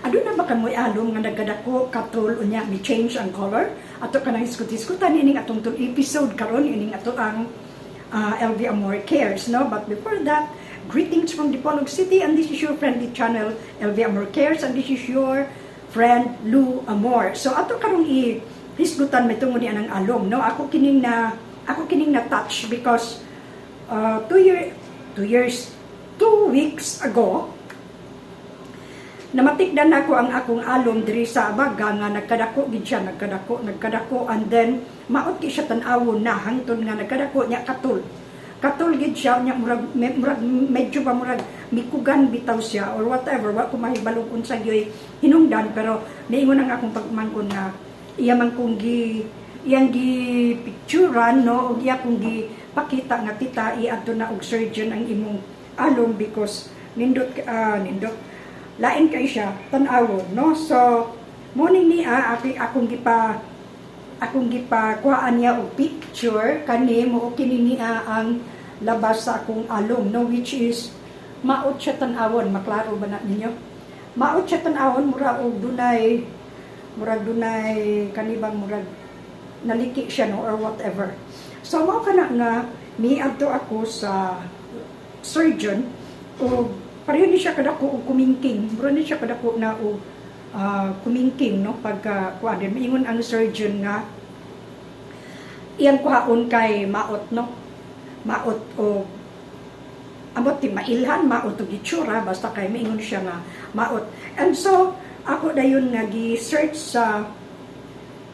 Aduna ba kamoy alom nga nagkadako, katol, unya mi change ang color? Ato kanang hisgot-hisgutan ining atong tul episode karon, ining ato ang LV Amor Cares, no? But before that, greetings from Dipolog City, and this is your friendly channel, LV Amor Cares, and this is your friend Lou Amor. So ato karong i hisgutan may tungod ni anang alom, no? Ako kining na touch because 2 year 2 years 2 weeks ago, namatikdan ako ang akong alom diri sa abaga nga nagkadako gid siya, nagkadako, nagkadako, and then maot ki siya tan-awon na hangtod nga nagkadako nya katul. Katul gid siya nya murag medyo ba murag mikugan bitaw siya or whatever. Wa ko mahibalo unsa gyoy hinungdan, pero niingon ang akong pagmangkon nga iya man kong gi iyang gi picturean, no, ug iya kong gi pakita nga, "Tita, iadto na og surgeon ang imong alom because nindot, nindot, lain kay siya tan-awon," no? So morning niya akong gipa kuhaan niya og picture. Kani mo kini niya ang labas sa akong alom, no, which is maot siya tan-awon. Maklaro ba na ninyo? Maot siya tan-awon, mura og dunay, murag dunay kanibang murag naliki siya, no, or whatever. So mao kana nga miadto ako sa surgeon o pareho ni siya kadako og kumingking, mura ni siya kadako na og kumingking, no? Pagka kuan din, maingon ang surgeon nga iyang kuhaon kay maot, no, maot o amot ti mailhan, maot og itsura, basta kay maingon siya nga maot. And so ako dayon nga gi-search sa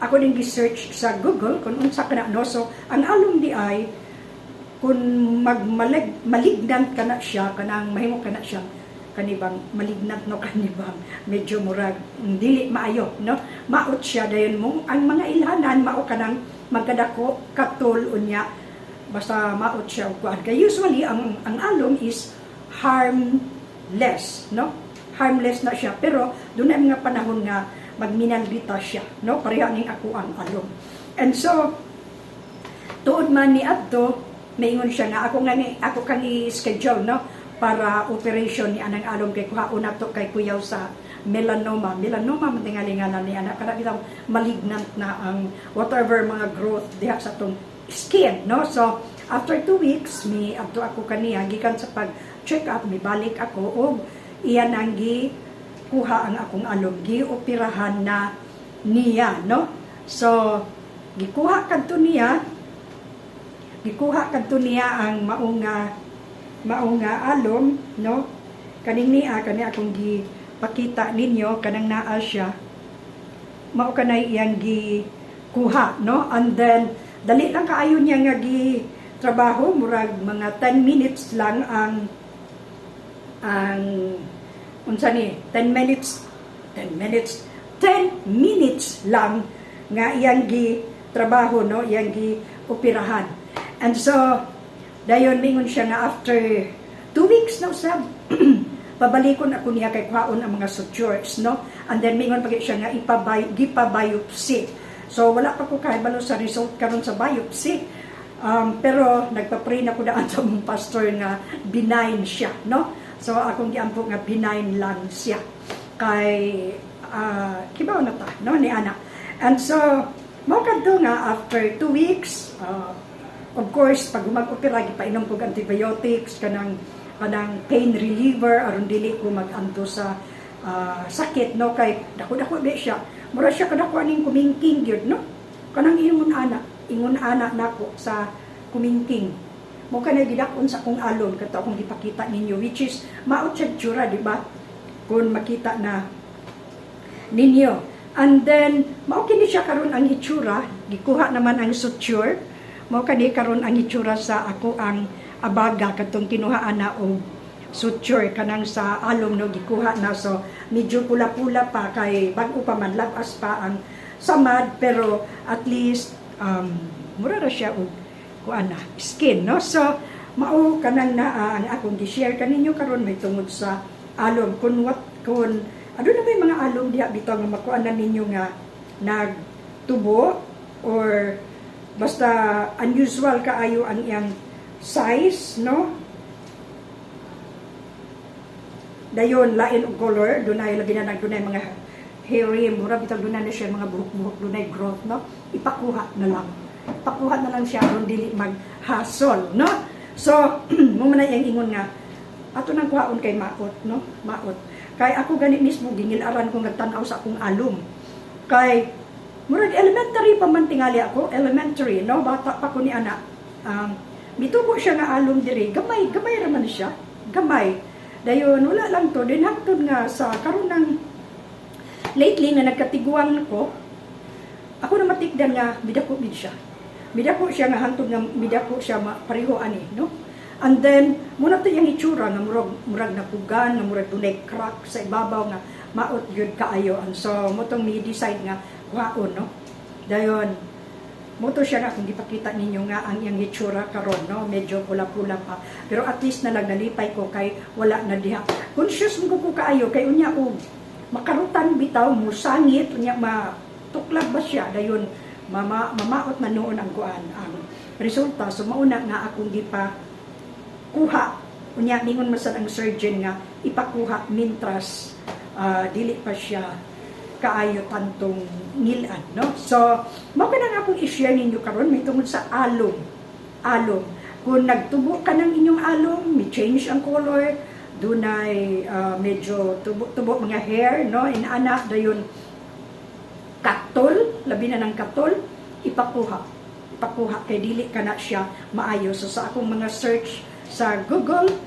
ako din gi-search sa Google kung unsa kana, no? So ang alom di ay kung magmalig malignant kana siya, kanang mahimo kana siya kanibang malignant, no, kanibang medyo murag dili maayo, no? Maot siya dayon mo ang mga ilhanan mao kanang magkadako, katol, unya basta maot siya og kuan. Kay usually ang alom is harmless, no? Harmless na siya, pero doon ay mga panahon nga magminaldita siya, no? Pareha ning ako ang alom. And so tuod man ni adto, maingon siya nga ako nga ni ako kang i-schedule, no, para operation ni anang alom kay kuhaon nato kay kuyaw sa melanoma. Melanoma man tingali ngalan ni ana kana bitaw, malignant na ang whatever mga growth diha sa atong skin, no? So after 2 weeks mi adto ako kaniya gikan sa pag check up, mi balik ako og iyan ang gi kuha ang akong alom, gioperahan na niya, no? So gikuha kadto niya ang maong nga alom, no? Kaning niya kani akong gipakita ninyo, kanang naa siya, mao kanay iyang gikuha, no? And then dali lang kaayo niya nga gi trabaho, murag mga 10 minutes lang ang unsa ni 10 minutes, 10 minutes, 10 minutes lang nga iyang gi trabaho, no, iyang gi operahan. And so dayon mingon siya nga after 2 weeks na usab pabalikon ako niya kay kuhaon ang mga sutures, no? And then mingon pa siya nga ipabay gipa-biopsy. So wala pa ko kahibalo sa result karon sa biopsy, pero nagpa-pray na ko daan sa mong pastor nga benign siya, no? So akong giampo nga benign lang siya kay kibaw na ta, no, ni ana. And so mao kadto nga after 2 weeks, of course pag mag-opera gipainom ko antibiotics, kanang pain reliever aron dili ko mag-anto sa sakit, no, kay dako-dako di siya, mura siya kadako aning kumingking gyud, no? Kanang ingon ana nako sa kumingking mo kanay gidakon sa akong alom kato akong gipakita ninyo, which is maot siya tsura, di ba, kung makita na ninyo? And then mao kini siya karon ang itsura, gikuha naman ang suture. Mao kani karon ang itsura sa ako ang abaga katong kinuhaan na og suture, kanang sa alom, no? Gikuha na, so medyo pula-pula pa kay bag-o pa man, labas pa ang samad, pero at least mura ra siya og kuan na skin, no? So mao kanang naa ang akong gi-share kaninyo karon may tungod sa alom. Kung what kung aduna may mga alom diha bitaw nga makuan na ninyo nga nagtubo or basta unusual kaayo ang iyang size, no? Dayon lain og color, dunay labi na nang dunay mga hairy, mura bitaw dunay na siya mga buhok-buhok, dunay growth, no? Ipakuha na lang. Ipakuha na lang siya aron dili maghasol, no? So, mao man na iyang ingon nga ato nang kuhaon kay maot, no? Maot. Kay ako gani mismo gingil-aran ko nagtan-aw sa akong alum. Kay murag elementary pa man tingali ako, elementary, no? Bata pa ko ni ana. Mitubo siya nga alum diri, gamay, gamay ra man siya. Gamay. Dayon wala lang to din hangtod nga sa karon ng lately nga nagkatiguang ko, ako na matikdan nga midako gid siya. Midako siya nga hangtod nga midako siya pareho ani, no? And then muna to iyang itsura nga murag napugan, nga murag dunay crack sa ibabaw nga maot gyud kaayo. And so mao tong mi decide nga kuhaon, no? Dayon mao to siya nga kung gipakita ninyo nga ang iyang itsura karon, no? Medyo pula-pula pa, pero at least na lang nalipay ko kay wala na diha. Conscious mo ko kaayo kay unya og makarutan bitaw, musangit unya, matuklab ba siya, dayon mamaot man noon ang kuan, ang resulta. So mauna nga akong gipa kuha. Unya ningon man sad ang surgeon nga ipakuha mintras dili pa siya kaayo tantong ngil-ad, no? So mao ka na akong i-share ninyo karon may tungod sa alom. Alom, kung nagtubo ka ng inyong alom, may change ang color, dunay medyo tubo-tubo mga hair, no, inana, dayon katol, labi na ng katol, ipakuha. Ipakuha kay dili ka na siya maayo. So sa akong mga search sa Google,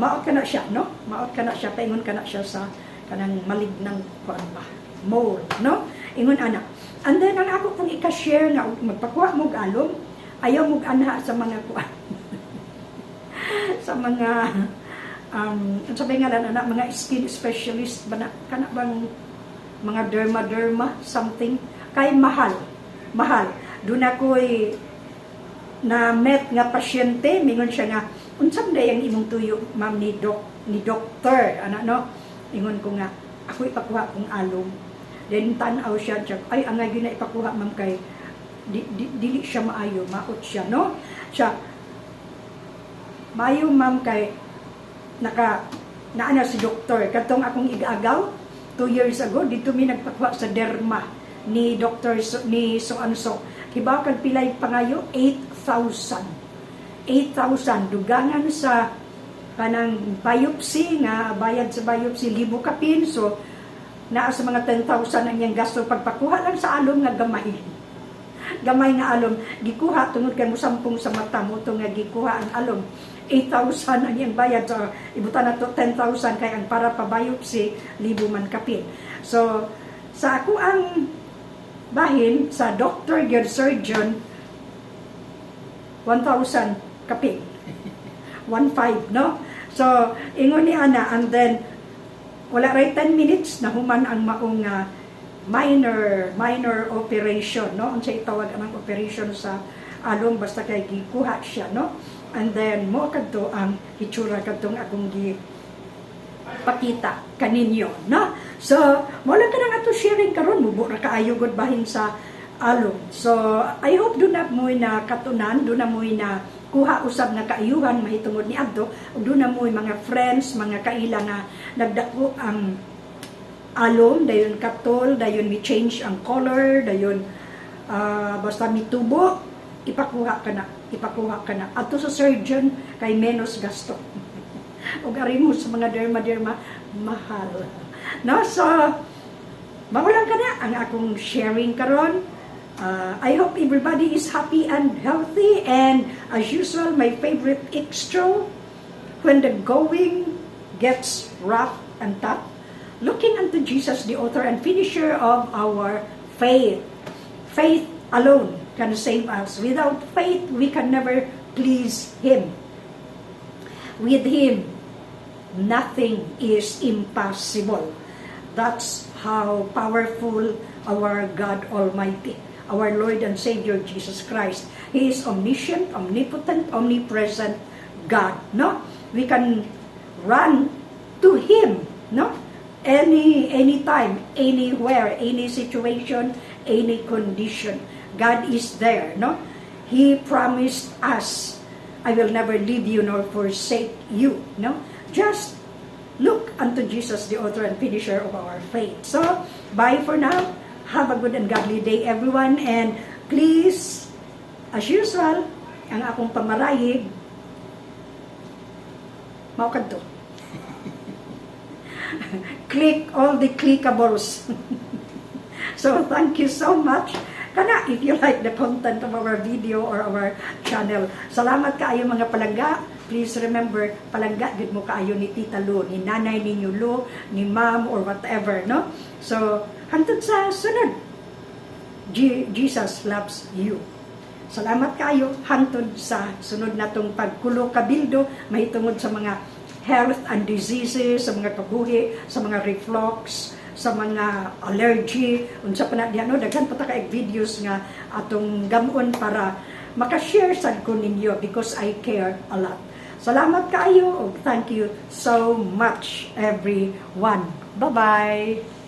maot ka na siya, no? Maot ka na siya, paingon ka na siya sa kanang malignant kuan ba, mole, no? Ingon ana. And then ang ako pong ika-share nga magpakuha mo og alom, ayaw mo anha sa mga kuan, sa mga ang sabi nga lang ana, mga skin specialist ba na, kana bang mga derma-derma something, kay mahal mahal. Doon ako'y na met nga pasyente, mingon siya nga, "Unsa man ang imong tuyo, ma'am, ni doctor?" ana, no? Ingon ko nga ako ipakuha kong alom. Then tan-aw siya siya, "Ay, angay gyud na ipakuha, ma'am, kay dili siya maayo, maot siya, no?" Siya, "Maayo, ma'am, kay naka naana si doktor katong akong igagaw 2 years ago." Dito mi nagpakuha sa derma ni Doctor so, ni so and so. Kibaw kag pilay pangayo? 8,000. 8,000 dugangan sa kanang biopsy nga bayad sa biopsy, libo kapin. So naa sa mga 10,000 ang iyang gasto pagpakuha lang sa alom nga gamay gamay nga alom. Gikuha tungod kay musampong sa mata mo to nga gikuha ang alom. 8,000 ang iyang bayad, so ibutan na to 10,000 kay ang para pa biopsy libo man kapin. So sa ako ang bahin sa doctor gyud, surgeon, 1,000 kapin, 1,500, no? So ingon ni ana, and then wala ray 10 minutes na human ang maong minor minor operation, no? Unsa itawag anang operation sa alom, basta kay gikuha siya, no? And then mo kadto ang hitsura kadtong akong gi pakita kaninyo, no? So mo lang kanang ato sharing karon. Mubo ra kaayo gud bahin sa alom. So I hope duna mo'y na katunan, duna mo'y na kuha usab nga kaayuhan mahitungod ni adto, ug duna mo'y mga friends, mga kaila nga nagdako ang alom, dayon katol, dayon mi change ang color, dayon basta mitubo, ipakuha ka na, ipakuha ka na. Adto sa surgeon kay menos gasto. Ug ari mo sa mga derma-derma, mahal. No, so mao lang kana ang akong sharing karon. I hope everybody is happy and healthy, and as usual, my favorite extra: when the going gets rough and tough, looking unto Jesus, the author and finisher of our faith. Faith alone can save us. Without faith, we can never please Him. With Him, nothing is impossible. That's how powerful our God Almighty, our Lord and Savior Jesus Christ. He is omniscient, omnipotent, omnipresent God. No? We can run to Him, no? Anytime, anywhere, any situation, any condition. God is there, no? He promised us, "I will never leave you nor forsake you," no? Just Look unto Jesus, the author and finisher of our faith. So, bye for now. Have a good and godly day, everyone. And please, as usual, ang akong pamarayig, mao kadto. Click all the clickables. So, thank you so much. Kana, if you like the content of our video or our channel. Salamat kaayo, mga palangga. Please remember, palangga gid mo kaayo ni Tita Lu, ni nanay ninyo Lu, ni ma'am or whatever, no? So, hantod sa sunod. Jesus loves you. Salamat kaayo, hantod sa sunod natong pagkulo kabildo mahitungod sa mga health and diseases, sa mga kabuhi, sa mga reflux, sa mga allergy, unsa pa na diha, no? Daghan pa ta kay videos nga atong gam-on para maka-share sad ko ninyo because I care a lot. Salamat kaayo ug thank you so much, everyone. Bye-bye.